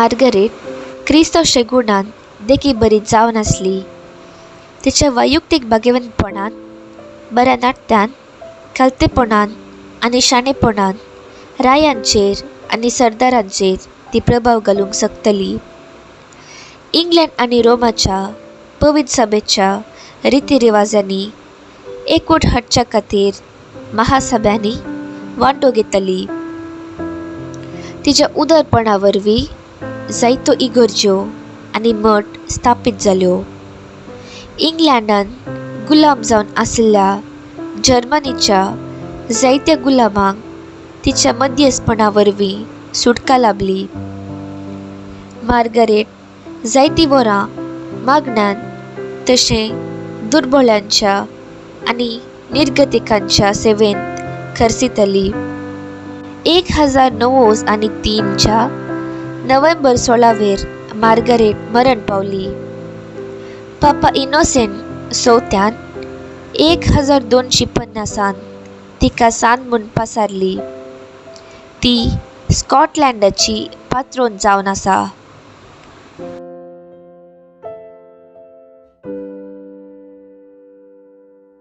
Margaret क्रिस्तांव शेगुणान देखी बरी जावन आसली. तिच्या वैयुक्तीक भाग्यवंतपणान, बऱ्या नाट्यान, खालतेपणान आनी शाणेपणान रायांचेर आनी सरदारांचेर ती प्रभाव घालूंक शकतली. इंग्लंड आनी रोमाच्या पवित्र सभेच्या रितीरिवाजांनी एकवट हाडच्या खातीर महासभ्यांनी वांटो घेतली. तिच्या उदारपणा वरवीं जायत्यो इगर्ज्यो आनी मठ स्थापीत जाल्यो. इंग्लंडान गुलाम जावन आशिल्ल्या जर्मनीच्या जायत्या गुलामांक तिच्या मध्यस्थपणा वरवीं सुटका लाबली. मार्गरेट जायतीं वरां मागण्यान तशें दुर्बळ्यांच्या आनी निर्गतिकांच्या सेवेंत खर्चिताली. 1093च्या नोव्हेंबर 16वेर मार्गरेट मरण पावली. पापा इनोसेंट चवथ्यान 1250 तिका सांत म्हूण पाचारली. ती स्कॉटलंडाची पात्रोन जावन आसा.